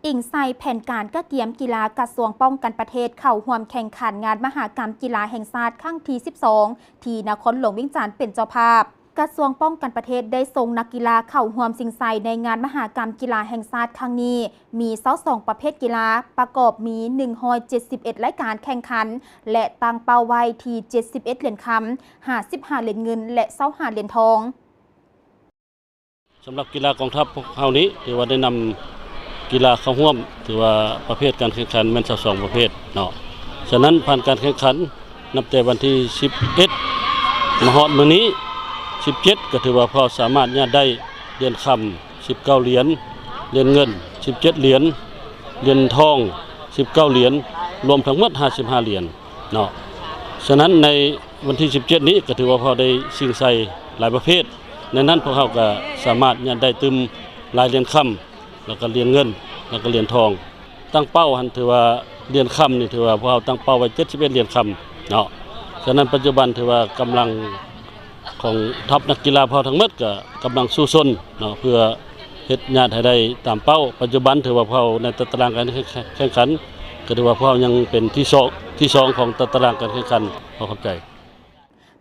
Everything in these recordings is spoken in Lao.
ອີງໃສ່ແຜນການກະກຽມກິລາ ກະຊວງປ້ອງກັນປະເທດເຂົ້າຮ່ວມແຂ່ງຂັນງານມະຫະກຳກິລາແຫ່ງຊາດຄັ້ງທີສິບສອງ ທີ່ນະຄອນຫຼວງວຽງຈັນເປັນເຈົ້າພາບ. ກະຊວງປ້ອງກັນປະເທດໄດ້ສົ່ງນັກກິລາເຂົ້າຮ່ວມຊິງໄຊໃນງານມະຫະກຳກິລາແຫ່ງຊາດຄັ້ງນີ້ ມີຊາວສອງປະເພດກິລາ, ປະກອບມີໜຶ່ງຮ້ອຍເຈັດສິບເອັດລາຍການແຂ່ງຂັນ ແລະ ຕັ້ງເປົ້າໄວ້ທີ່ເຈັດສິບເອັດຫຼຽນຄຳ, ຫ້າສິບຫ້າຫຼຽນເງິນ ແລະ ຊາວຫ້າຫຼຽນທອງ. ສຳລັບກິລາກອງທັບພວກເຮົານີ້ ຖືວ່າໄດ້ນຳກິລາເຂົ້າຮ່ວມ ຖືວ່າປະເພດການແຂ່ງຂັນແມ່ນຊາວສອງປະເພດເນາະ. ສະນັ້ນຜ່ານການແຂ່ງຂັນ ນັບແຕ່ວັນທີສິບເອັດ ມາຮອດມື້ນີ້ ສິບເຈັດ ກໍຖືວ່າພວກເຮົາສາມາດຍາດໄດ້ຫຼຽນຄຳສິບເກົ້າຫຼຽນ, ຫຼຽນເງິນສິບເຈັດຫຼຽນ, ຫຼຽນທອງສິບເກົ້າຫຼຽນ, ລວມທັງໝົດຫ້າສິບຫ້າຫຼຽນເນາະ. ສະນັ້ນໃນວັນທີສິບເຈັດນີ້ ກໍຖືວ່າພວກເຮົາໄດ້ຊິງໄຊຫຼາຍປະເພດ, ໃນນັ້ນພວກເຮົາກໍສາມາດຍາດໄດ້ຕື່ມຫຼາຍຫຼຽນຄຳ ແລ້ວກໍຫຼຽນເງິນ ແລ້ວກໍຫຼຽນທອງ. ຕັ້ງເປົ້າຫັ້ນຖືວ່າຫຼຽນຄຳນີ້ ຖືວ່າພວກເຮົາຕັ້ງເປົ້າໄວ້ເຈັດສິບເອັດຫຼຽນຄຳເນາະ. ສະນັ້ນປັດຈຸບັນຖືວ່າກຳລັງຂອງທັບນັກກິລາພວກເຮົາທັງໝົດກໍກຳລັງສູ້ຊົນເນາະ ເພື່ອເຮັດຍາດໃຫ້ໄດ້ຕາມເປົ້າ. ປັດຈຸບັນຖືວ່າພວກເຮົາໃນຕາຕະລາງການແຂ່ງຂັນ ກໍຖືວ່າພວກເຮົາຍັງເປັນທີສອງ ທີສອງຂອງຕາຕະລາງການແຂ່ງຂັນ. ຂໍຂອບໃຈ.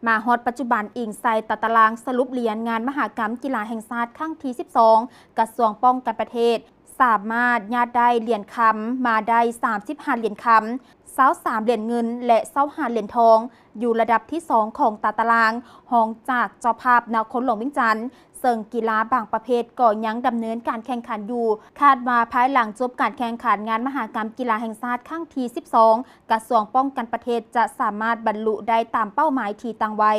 ມາຮອດປັດຈຸບັນ, ອີງໃສ່ຕາຕະລາງສະຫຼຸບຫຼຽນງານມະຫະກຳກິລາແຫ່ງຊາດຄັ້ງທີສິບສອງ ກະຊວງປ້ອງກັນປະເທດ ສາມາດຍາດໄດ້ຫຼຽນຄຳມາໄດ້ສາມສິບຫ້າຫຼຽນຄຳ, ຊາວສາມຫຼຽນເງິນ ແລະ ຊາວຫ້າຫຼຽນທອງ, ຢູ່ລະດັບທີສອງຂອງຕາຕະລາງ, ຮອງຈາກເຈົ້າພາບນະຄອນຫຼວງວຽງຈັນ, ເຊິ່ງກິລາບາງປະເພດກໍຍັງດຳເນີນການແຂ່ງຂັນຢູ່. ຄາດວ່າພາຍຫຼັງຈົບການແຂ່ງຂັນງານມະຫະກຳກິລາແຫ່ງຊາດຄັ້ງທີສິບສອງ ກະຊວງປ້ອງກັນປະເທດຈະສາມາດບັນລຸໄດ້ຕາມເປົ້າໝາຍທີ່ຕັ້ງໄວ້.